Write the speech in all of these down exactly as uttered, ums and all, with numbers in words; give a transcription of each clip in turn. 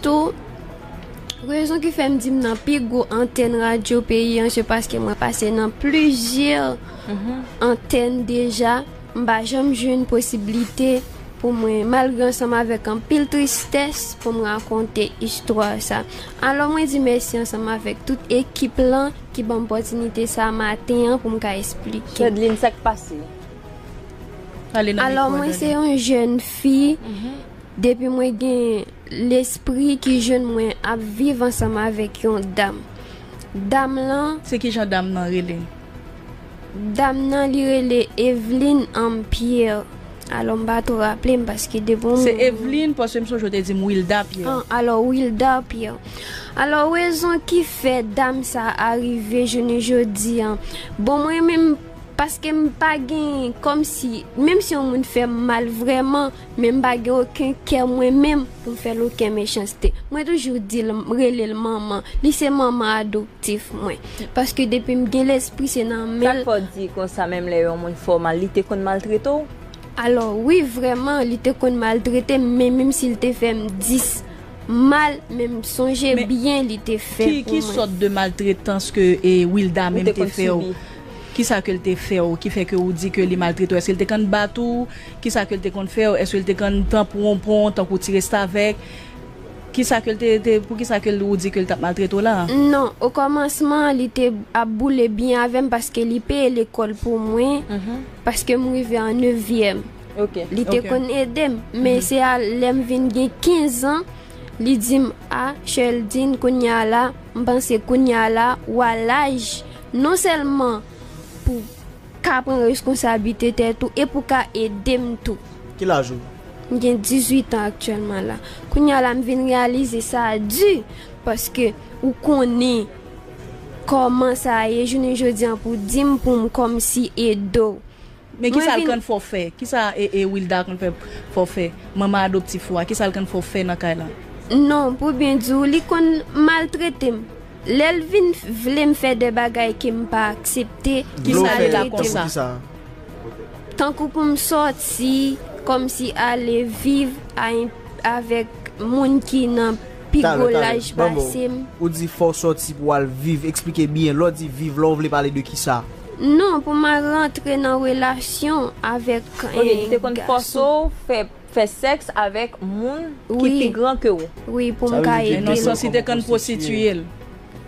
Tou, rezon ki fè m di m nan pi gwo antèn radyo peyi an, se paske mwen pase nan plizyè antèn deja. M pa janm jwenn posiblite pou mwen, malgre ansanm avèk anpil tristès, pou m rakonte istwa sa. Alò, mwen di mèsi ansanm avèk tout ekip lan ki ban m opòtinite sa maten an pou m ka eksplike. Fedline, sa k pase? Pale nan Alò, mikwo, mwen se Dani. Yon jèn fi. Depi mwen gen lespri ki jwenn mwen ap viv ansanm avèk yon dam. Dam lan, Se ki jan dam nan rele? Dam nan, li rele Eveline Ann Pierre. Alò, m pa twò raple m paske depi yon Se moman Eveline, paske m sonje w te di m Wilda Pierre. An, alò, Wilda Pierre. Alò, rezon ki fè dam sa a rive jounen jodi an. Bon, mwen menm, paske m pa gen, kòmsi, menm si yon moun fè m mal vrèman, men m pa gen okenn kè mwen menm pou m fè l okenn mechanste. Mwen toujou di l, rele l manman. Li se manman adoptif mwen. Paske depi m gen lespri, se nan men Sa l. K fè w di konsa, menm lè yon moun fè w mal, li te konn maltrete w? Alò, wi, vrèman, li te konn maltrete m, men menm si l te fè m dis mal, men m sonje Men byen li te fè ki, pou ki mwen. Sòt de maltretans ke, e, Wilda Ou menm te te konn fè w? Sibi. Kisa ke l te fè w ki fè ke ou di ke li maltrete w? Èske l te konn bat ou? Kisa ke l te konn fè w? Èske l te konn tanpwonpwon, tankou ti restavèk? Kisa ke l te, te, poukisa ke l, ou di ke l t ap maltrete w la? Non, okòmansman, li te ap boule byen avè m paske li peye lekòl pou mwen, paske m rive an nevyèm. Ok. Li te Ok. konn ede m, men se a lè m vin gen kenz an, li di m, "A, Sherldine, kounye a la, m panse kounye a la, w a laj, non sèlman pou ka pran reskonsablite tèt ou e pou ka ede m tou." Ki laj ou? M gen dizuit an aktyèlman la. Kounye a la, m vin reyalize sa di, paske ou konnen kòman sa ye, jounen jodi an pou di m pou m kòmsi ede w. Men Mwen kisa l vin konn fè w fè? Kisa e, e Wilda konn fè, fè w fè? Manman adoptif ou a, kisa l konn fè w fè nan kay la? Non, pou byen di w, li konn maltrete m. Lè l vin vle m fè de bagay ke m pa aksepte, Vle w li fè maltrete m. Tankou kisa? Tankou pou m sòti, kòmsi ale viv a en-, avèk moun ki nan pi Talè, gwo talè. laj Ban m pase m. Ou di fò w sòti pou w al viv. Eksplike byen. Lè w di viv la, ou vle pale de kisa? Non, pou m al rantre nan relasyon avèk Ok, li te konn fòse w fè, fè sèks avèk moun ki Wi. pi gran ke w. Wi, pou m ka ede l. Nan sans, li te konn pwostitiye l.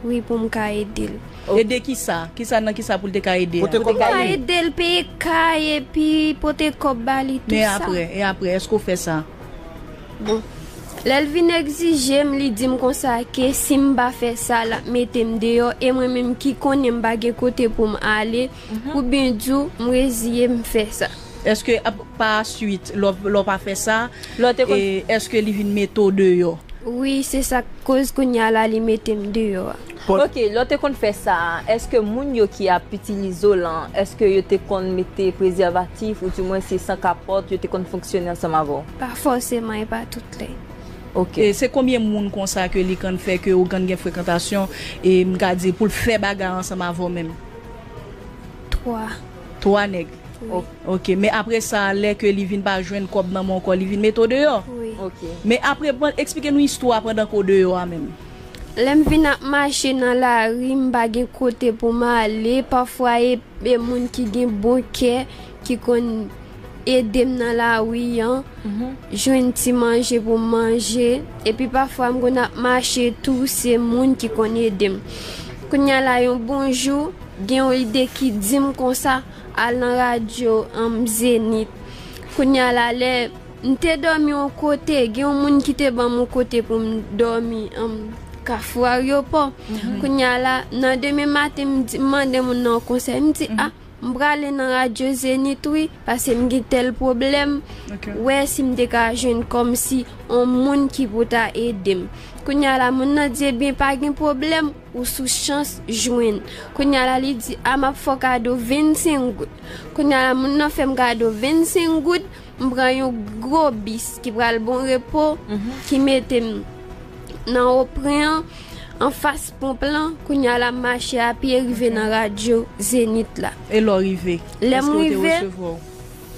Wi, pou m ka ede l. Ede kisa? Kisa, nan kisa pou l te ka ede a? Pou m ka ede l peye kay epi pote kòb ba li, tou sa. Men apre, e apre, èske w fè sa? Bon. Lè l vin egzije m, li di m konsa ke si m pa fè sa, l ap mete m deyò, e mwen menm ki konnen m pa gen kote pou m ale, pou byen di w, m reziye m fè sa. Èske ap-, pa swit, lè w, lè w pa fè sa, Lè w te konn e èske li vin mete w deyò? Wi, se sa k koz kounye a la li mete m deyò a. Ok, lè w te konn fè sa a, èske moun yo ki ap itilize w lan, èske yo te konn mete prezèvatif, oudimwen se san kapòt, yo te konn fonksyone ansanm avè w? Pa fòseman, e pa tout lè. Ok. E se konbyen moun konsa ke li konn fè ke ou konn gen frekantasyon, e m ka di pou l fè bagay ansanm avè w menm? Twa. Twa nèg? Wi. Ok, men apre sa, lè ke li vin pa jwenn kòb nan men w ankò, li vin mete w deyò? Wi. Ok. Men apre, ban, eksplike nou istwa pandan ke w deyò a menm. Lè m vin ap mache nan lari, m pa gen kote pou m ale, pafwa e, e moun ki gen bon kè, ki konn ede m nan lari an, jwenn ti manje pou m manje, epi pafwa m konn ap mache tou, se moun ki konn ede m. Kounye a la, yon bon jou, gen yon ide ki di m konsa, al nan radyo, anm, Zenith. Kounye a la, lè m te dòmi yon kote, gen yon moun ki te ban m yon kote pou m dòmi, anm, Kafou Aryopò. Kounye a la, nan demen maten, m di, m mande moun nan yon konsèy, m di, a, m prale nan radyo Zenith wi, paske m gen tèl pwoblèm. Ok. Wè si m te ka jwenn kòmsi yon moun ki pou ta ede m. Kounye a la, moun nan di, ebyen, pa gen pwoblèm, ou sou chans jwenn. Kounye a la, li di, a, m ap fè w kado vennsenk goud. Kounye a la, moun nan fè m kado vennsenk goud, m pran yon gwo bis ki pral Bon Repo, ki mete m nan Opren an, anfas ponp lan, kounye a la, m mache a pye rive nan radyo Zenith la. E lè w rive, Lè m èske yo te rive, resevwa w?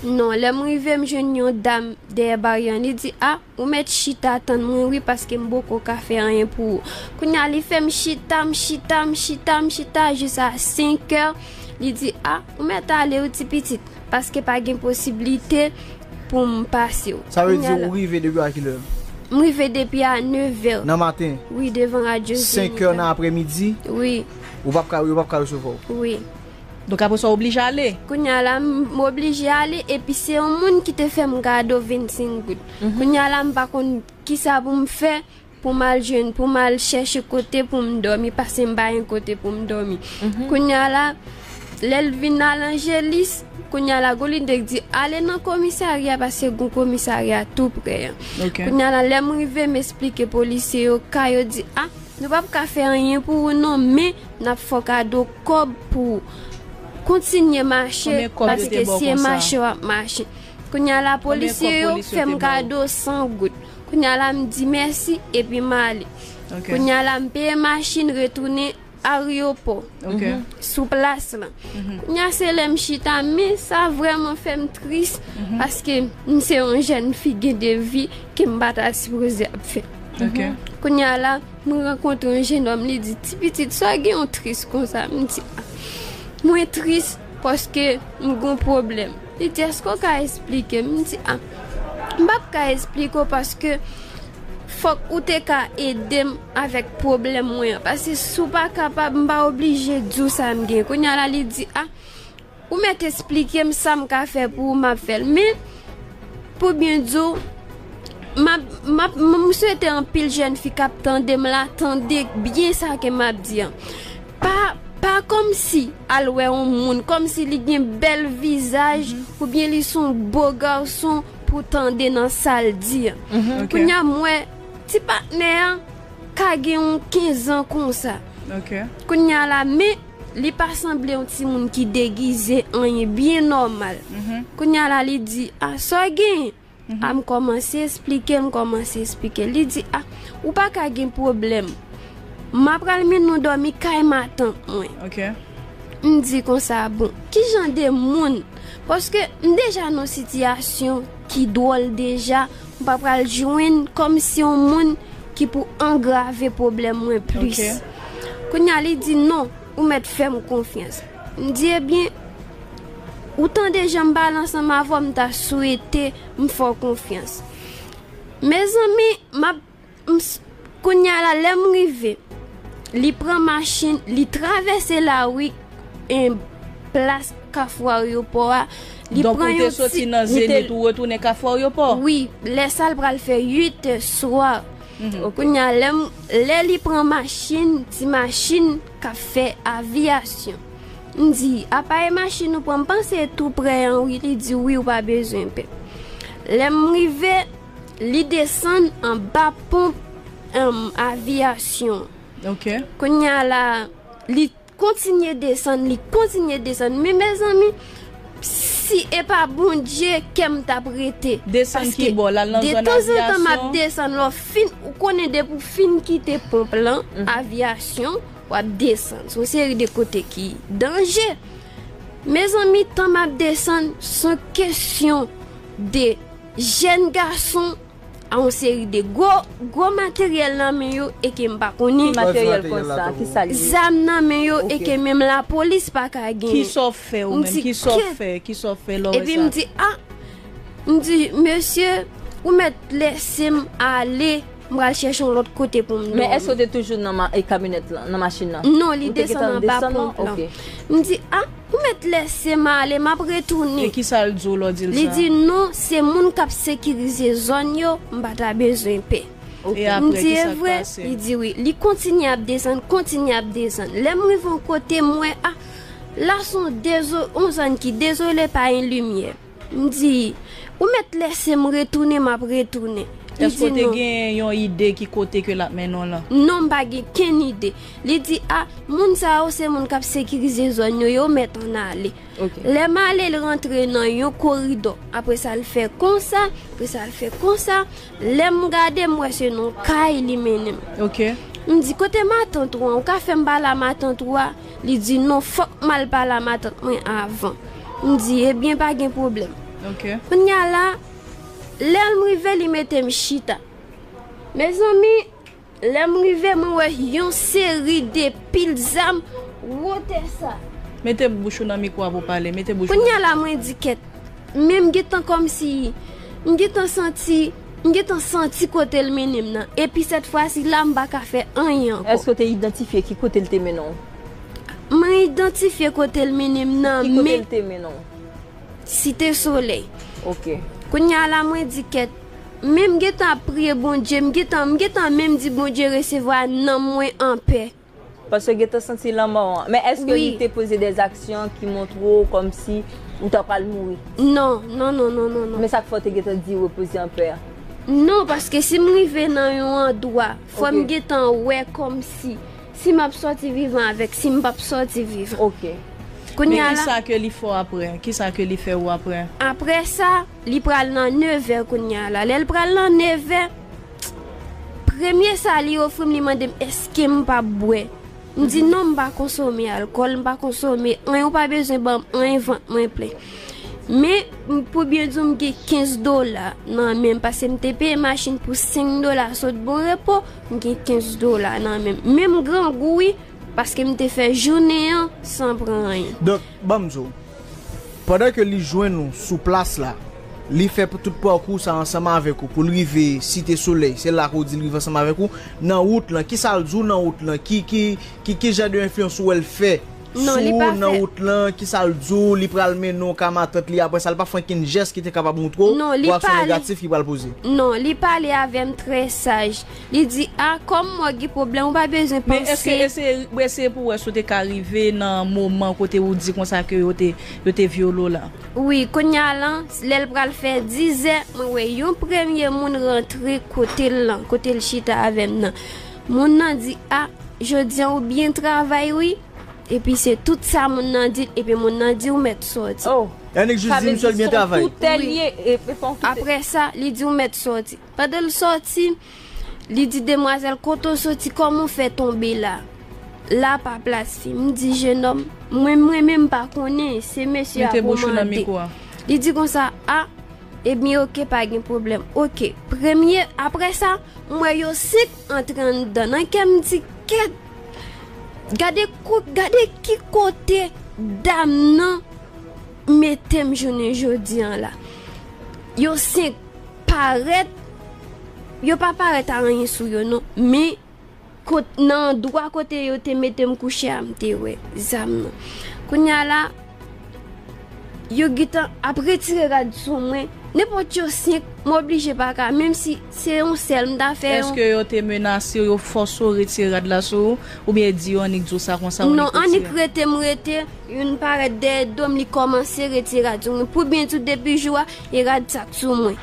Non, lè m rive, m jwenn yon dam dèyè baryè an. Li di, "A, ou mèt chita tann mwen wi, paske m poko ka fè anyen pou ou." Kounye a, li fè m chita, m chita, m chita, m chita, jis a senk è. Li di, "A, ou mèt ale wi, ti pitit, paske pa gen posiblite pou m pase w." Sa vle di ou rive depi a kilè? M rive depi a nèf è. Nan maten? Wi, devan radyo Zenith. Senk è nan aprèmidi? Wi. Ou p ap ka, yo p ap ka resevwa w? Wi. Donk, apre sa, w oblije ale? Kounye a la, m, m oblije ale, epi se yon moun ki te fè m kado vennsenk goud. Mhm. Kounye a la, m pa konn kisa pou m fè, pou m al jwenn, pou m al chèche kote pou m dòmi, paske m pa gen kote pou m dòmi. Mhm. Kounye a la, lè l vin al Angelis, kounye a la, Golindek di, "Ale nan komisarya, paske gon komisarya tou prè an." Ok. Kounye a la, lè m rive, m esplike polisye yo ka, yo di, "A, nou p ap ka fè anyen pou ou non, men n ap fè w kado kòb pou w kontinye mache, paske si e mache w ap mache." Kounye a la, polisye yo fè m kado san goud. Kounye a la, m di mèsi, epi m ale. Ok. Kounye a la, m peye machin, retounen aryopò. Ok. Mhm. Sou plas lan. Mhm. Kounye a, se lè m chita, men sa vrèman fè m tris, mhm, paske m se yon jèn fi gen de vi ke m pa ta sipoze ap fè. Ok. Mhm. Kounye a la, mwen rankontre yon jennòm, li di, "Ti pitit, sa gen yon tris konsa?" M di, "A, mwen tris paske m gon pwoblèm." Li di, "Èske w ka esplike m?" M di, "A, m p ap ka esplike w paske fòk ou te ka ede m avèk pwoblèm mwen an. Paske si w pa kapab, m pa oblije di w sa m gen." Kounye a la, li di, "A, ou mèt esplike m sa m ka fè pou ou, m ap fè l." Men, pou byen di w, m ap, m ap, m, m swete anpil jèn fi k ap tande m la, tande byen sa ke m ap di an. Pa, pa kòmsi al wè yon moun, kòmsi li gen bèl vizaj, mhm, oubyen li se yon bo gason pou tande nan sa l di an. Mhm. Ok. Kounye a, m wè ti patnè an ka gen yon kenz an konsa. Ok. Kounye a la, men li pa sanble yon timoun ki degize, anyen, byen nòmal. Mhm. Kounye a la, li di, "A, sa w genyen?" Mhm. A, m kòmanse esplike, m kòmanse esplike. Li di, "A, ou pa ka gen pwoblèm. M apral mennen w dòmi kay matant mwen." Ok. M di konsa, "Bon, ki jan de moun?" Paske m deja nan sitiyasyon ki dwòl deja, m pa pral jwenn kòmsi yon moun ki pou angrave pwoblèm mwen plis. Ok. Kounye a, li di, "Non, ou mèt fè m konfyans." M di, "Ebyen, ou tande jan m pale ansanm avè w, m ta swete m fè w konfyans." Mezanmi, m ap, m s-, kounye a la, lè m rive, li pran machin, li travèse lari, en, plas Kafou Aryopò a, li pran yon ti, donk, ou te soti nan Zenith, ou retounen Kafou Aryopò? Wi, lè sa l pral fè uit è swa. Mhm. Kounye a, lè m, lè li pran machin, ti machin k ap fè Aviyasyon. M di, "A pa e machin ou pran, m panse e tou prè an wi." Li di, "Wi, ou pa bezwen pè." Lè m rive, li desann anba ponp, em, Aviyasyon. Ok. Kounye a la, li kontinye desann, li kontinye desann. Men, mezanmi, si e pa Bondye, kè m t ap rete. Desann ki bò? L al nan zòn Aviyasyon? Paske detanzantan m ap desann, lè w fin, ou konnen depi w fin kite ponp lan, mhm, Aviyasyon, w ap desann. Se yon seri de kote ki danje. Mezanmi, tan m ap desann, se yon kesyon de jèn gason a yon seri de gwo, gwo materyèl nan men yo e ke m pa konnen. Ki materyèl konsa? Ki sa l ye? Zam nan men yo e ke menm lapolis pa ka genyen. Kisa w fè ou menm? Kisa w fè? Kisa w fè lè w wè sa? Epi m di, "A," m di, "Mesye, ou mèt lese m ale, m pral chèche yon lòt kote pou m dòmi." Men èske w te toujou nan ma-, e, kamyonèt lan, nan machin nan? Non, li desann anba ponp lan. Ok. M di, "A, ou mèt lese m ale, m ap retounen." E kisa l di w lè w di l sa? Li di, "Non, se moun k ap sekirize zòn yo, m pa ta bezwen pè." Ok. E apre, kisa k pase? M di, "E vre?" Li di, "Wi." Li kontinye ap desann, kontinye ap desann. Lè m rive yon kote, m wè, a, la se yon dezo-, yon zòn ki dezole, pa gen limyè. M di, "Ou mèt lese m retounen, m ap retounen." Li di, "Non." Èske w te gen yon ide ki kote ke l ap mennen w lan? Non, m pa gen kenn ide. Li di, "A, moun sa yo se moun k ap sekirize zòn yo, yo mèt ann ale." Ok. Lè m ale, l rantre nan yon koridò. Apre sa, l fè konsa, apre sa, l fè konsa. Lè m gade, m wè se nan yon kay li mennen m. Ok. M di, "Kote matant ou an? Ou ka fè m pale a matant ou a?" Li di, "Non, fòk m al pale a matant mwen avan." M di, "Ebyen, pa gen pwoblèm." Kounye a la, lè m rive, li mete m chita. Mezanmi, lè m rive, mwen wè yon seri de pil zam wotè sa. Mete bouch ou nan mikwo a pou w pale. Mete bouch ou nan mikwo a. Kounye a la, mwen di kèt. Men m gentan kòmsi, m gentan santi, m gentan santi kote l mennen m nan. Epi sèt fwa si la, m pa ka fè anyen ankò. Èske w te idantifye ki kote l te mennen w? Mwen idantifye kote l mennen m nan, men. Ki kote l te mennen w? Site Solèy. Ok. Kounye a la, mwen di kèt. Men m gentan ap priye Bondye, m gentan, m gentan menm di Bondye resevwa nanm mwen anpè. Paske w gentan santi lanmò an. Men èske li te poze dèzaksyon ki montre w kòmsi ou ta pral mouri? Non, non, non, non, non, non. Men sa k fè w te gentan di repoze anpè a? Non, paske si m rive nan yon andwa, fò m gentan wè kòmsi si m ap sòti vivan avèk si m p ap sòti vivan. Ok. Kounye a la. Men kisa ke li fè w apre? Kisa ke li fè w apre? Apre sa, li pral nan nevè kounye a la. Lè l pral nan nevè, premye sa li ofri m, li mande m èske m p ap bwè. M di non, m pa konsome alkòl, m pa konsome anyen, ou pa bezwen ban m anyen, vant mwen plen. Men, m, pou byen di w, m gen kenz dola nan men m, paske m te peye machin pou senk dola sot Bon Repo, m gen kenz dola nan men m. Men m grangou, wi, paske m te fè jounen an san pran anyen. Donk, ban m di w, pandan ke li jwenn ou sou plas la, li fè pou tout pakou sa ansanm avèk ou, pou l rive Site Solèy, se la ke w di l rive ansanm avèk ou, nan wout lan, kisa l di w nan wout lan, ki, ki, ki, ki jan de enfliyans ou wè l fè sou ou nan wout lan, kisa l di w, li pral mennen w ka matant li, apre sa, l pa fè ankenn jès ki te kapab montre w yon aksyon negatif ki pral poze? Non, li pale avè m trè saj. Li di, a, kòm mwen gen pwoblèm, ou pa bezwen panse. Men èske, èske, èske pou wè si w te ka rive nan moman kote ou di konsa ke yo te, yo te vyole w la? Wi, kounye a lan, lè l pral fè dizè, mwen wè yon premye moun rantre kote l lan, kote l chita avè m nan. Moun nan di, a, jodi a ou byen travay, wi. Epi se tout sa moun nan di l, epi moun nan di ou mèt sòti. Oh. Annik jis di misye l byen travay. Wi. Apre sa, li di ou mèt sòti. Pandan l sòti, li di demwazèl, kote w soti, kòman w fè tonbe la? La pa plas fi. M di jenòm, mwen, mwen menm pa konnen, se mesye a pou mande. Mete bouch ou nan mikwo a. Li di konsa, a, ebyen, oke, pa gen pwoblèm. Oke, premye, apre sa, m wè yo senk antre anndan. Nan kè m di, kèt, gade, ko- gade ki kote dam nan mete m jounen jodi an la. Yo senk parèt, yo pa parèt a anyen sou yo non, men kot, nan andwa kote yo te mete m kouche a, m te wè zam nan. Kounye a la, yo gentan ap retire rad sou mwen. Nenpòt yo senk, m oblije pa ka, menm si se yon sèl, m ta fè yon. Èske yo te menase w, yo fòse w retire rad la sou ou, oubyen di yo annik di w sa konsa, ou annik retire? Non, annik rete, m rete, youn parèt dèyè do m, li kòmanse retire rad sou mwen. Pou byen di w, depi jou a, e rad sa k sou mwen.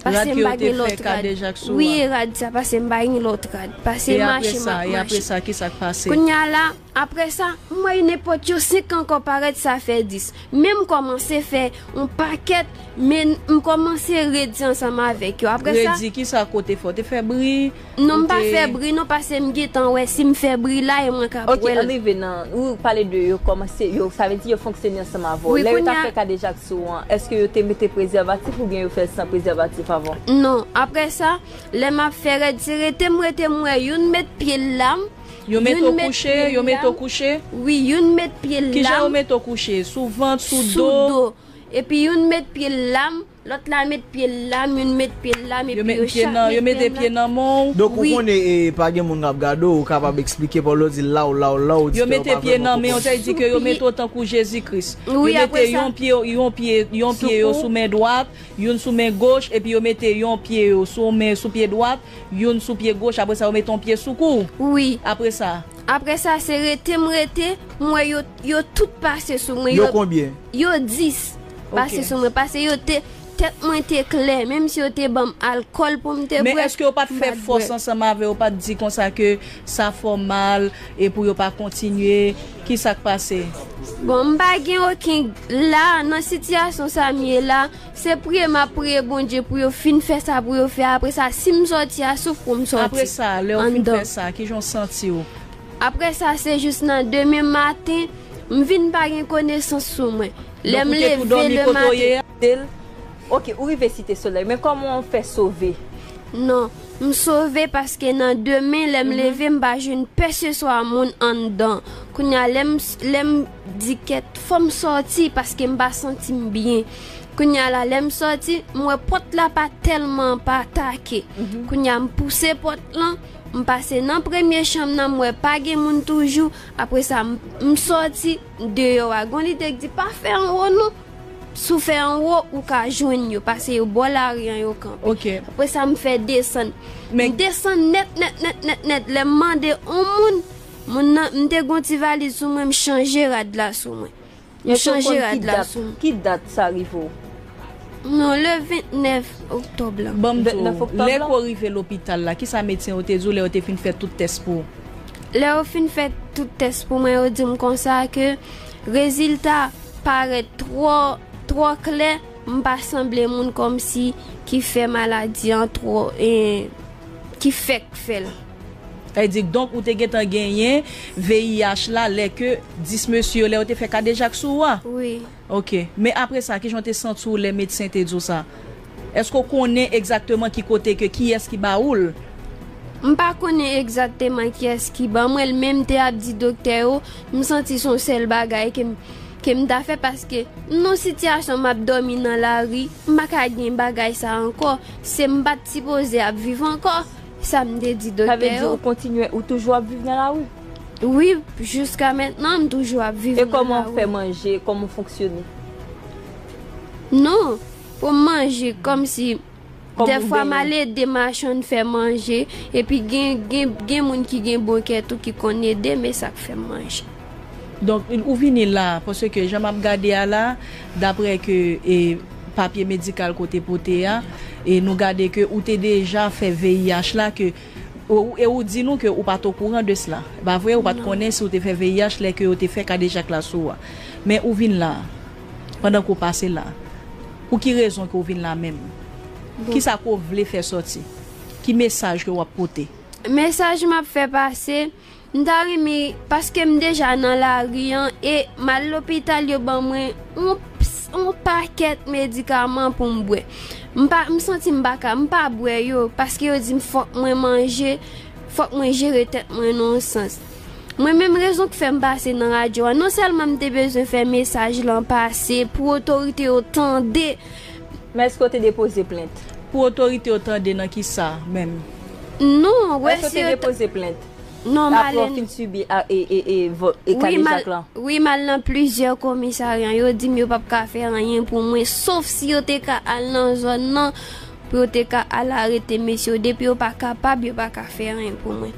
Paske m pa gen lòt rad. Rad ke yo te fè kadejak sou a. Wi, e rad sa, paske m pa gen lòt rad. Paske mache, m ap mache. E apre sa, e apre sa, kisa k pase? Kounye a la, apre sa, m wè nenpòt yo senk ankò parèt, sa fè dis. Men m kòmanse fè yon pakèt, men m kòmanse redi ansanm avèk yo. Apre sa. Redi, kisa kote fè? Ou te fè bri? Non, m pa fè bri non, paske m gentan wè si m fè bri la, e mwen k ap wè l. Ok, ann rive nan, ou pale de yo kòmanse, yo, sa vle di yo fonksyone ansanm avè w. Wi, kounye a. Lè yo t ap fè kadejak sou ou an, èske yo te mete prezèvatif oubyen yo fè l san prezèvatif avan? Non, apre sa, lè m ap fè redi, rete m rete m wè youn met pye l la m, youn met pye l la m. Yo mete w kouche, yo mete w kouche? Wi, youn met pye l la m. Kijan yo mete w kouche? Sou vant, sou do? Sou do. Epi youn met pye l la m, lòt la met pye l la m, youn met pye l la m, epi yo chak met men m la. Yo mete pye nan men w? Donk, ou konnen, e, pa gen moun k ap gade w, ou kapab eksplike, pa w di law, law, law, oditè yo pa vrèman konprann. Yo mete pye nan men w, sa vle di ke yo mete w tankou Jezi Kris. Wi, apre sa. Yo mete yon pye, yon pye, yon pye yo sou men dwat, youn sou men goch, epi yo mete yon pye yo sou men, sou pye dwat, youn sou pye goch, apre sa yo mete yon pye sou kou w. Wi. Apre sa? Apre sa, se rete m rete, m wè yo, yo tout pase sou mwen. Yo konbyen? Yo dis pase sou mwen, paske yo te, tèt mwen te klè, menm si yo te ban m alkòl pou m te bwè, m pa t bwè. Men èske yo pa t fè fòs ansanm avè w, yo pa t di konsa ke sa fè w mal, e pou yo pa kontinye, kisa k pase? Bon, m pa gen okenn, la, nan sitiyasyon sa m ye la, se priye m ap priye Bondye pou yo fin fè sa pou yo fè, apre sa, si m sòti a, se pou m sòti anndan. Apre sa, lè w fin fè sa, kijan w santi w? Apre sa, se jis nan demen maten, m vin pa gen konesans sou mwen. Lè m leve lematen. Donk, ou te tou dòmi kote w ye a? Kite l, Ok, ou rive Site Solèy, men kòman w fè sove? Non, m sove paske nan demen, lè m leve, m pa jwenn pèseswa moun anndan. Kounye a, lè m, lè m di kèt, fò m sòti paske m pa santi m byen. Kounye a la, lè m sòti, m wè pòt la pa tèlman pa take. Kounye a, m pouse pòt lan, m pase nan premye chanm nan, m wè pa gen moun toujou. Apre sa, m, m sòti deyò a. Gon lide k di, pa fè anwo non. Si w fè anwo, ou ka jwenn yo, paske yo bò lari an yo kanpe. Ok. Apre sa, m fè desann. Men m desann nèt, nèt, nèt, nèt, nèt. Lè m mande yon moun, moun nan, m te gon ti valiz sou mwen, m chanje rad la sou mwen. M Men chanje sou rad ki la dat, sou mwen. Ki dat sa rive w? Non, le vennèf oktòb la. Ban m di w, vennèf oktòb lè la? Ke w rive lopital la, kisa medsen yo te di w lè yo te fin fè tout tès pou ou? Lè yo fin fè tout tès pou mwen, yo di m konsa ke rezilta parèt twò, twò klè, m pa sanble moun kòmsi ki fè maladi an twò, e, ki fèk fè l. Sa vle di, donk, ou te gentan genyen V I H la lè ke dis mesye yo, lè yo te fè kadejak sou ou a? Wi. Ok. Men apre sa, kijan w te santi w lè medsen te di w sa? Èske w konnen egzakteman ki kote ke, kiyès ki ba ou l? M pa konnen egzakteman kiyès ki ban mwen l, men m te ap di doktè yo, m santi se yon sèl bagay ke m, ke m ta fè, paske m nan sitiyasyon m ap dòmi nan lari, m pa ka gen bagay sa ankò. Se m pa t sipoze ap viv ankò, sa m te di doktè yo. Sa vle di ou kontinye, ou toujou ap viv nan lari? Wi, jiska mentnan, m toujou ap viv nan lari. E kòman w fè manje? Kòman w fonksyone? Non, pou m manje, kòmsi dèfwa m al ede machann fè manje, epi gen, gen, gen moun ki gen bon kè tou ki konn ede m, e sa k fè m manje. Donk, ou vini la, paske jan m ap gade a la, daprè ke, e, papye medikal ke w te pote a, e nou gade ke ou te deja fè V I H la, ke, e ou di nou ke ou pa t okouran de sela. E pa vre, ou pa t konnen si w te fè V I H lè ke yo te fè kadejak la sou ou a. Men ou vin la, pandan ke w pase la, pou ki rezon ke w vin la menm? Bon. Kisa ke w vle fè sòti? Ki mesaj ke w ap pote? Mesaj m ap fè pase, m ta renmen, paske m deja nan lari an, e m al lopital, yo ban mwen yon, yon pakèt medikaman pou m bwè. M pa, m santi m pa ka, m pa bwè yo, paske yo di m fòk mwen manje, fòk mwen jere tèt mwen nan yon sans. Mwen menm, rezon k fè m pase nan radyo a, non sèlman m te bezwen fè mesaj lan pase pou otorite yo tande. Men èske w te depoze plent? Pou otorite yo tande nan kisa menm? Non, wè. Èske w te depoze plent? Non, m ale. Apre w fin sibi a, e, e, e, vò-, e kadejak lan? Wi, m al nan plizyè komisarya. Yo di m yo p ap ka fè anyen pou mwen, sof si yo te ka al nan zòn nan, pou yo te ka al arete mesye yo. Depi yo pa kapab, yo pa ka fè anyen pou mwen.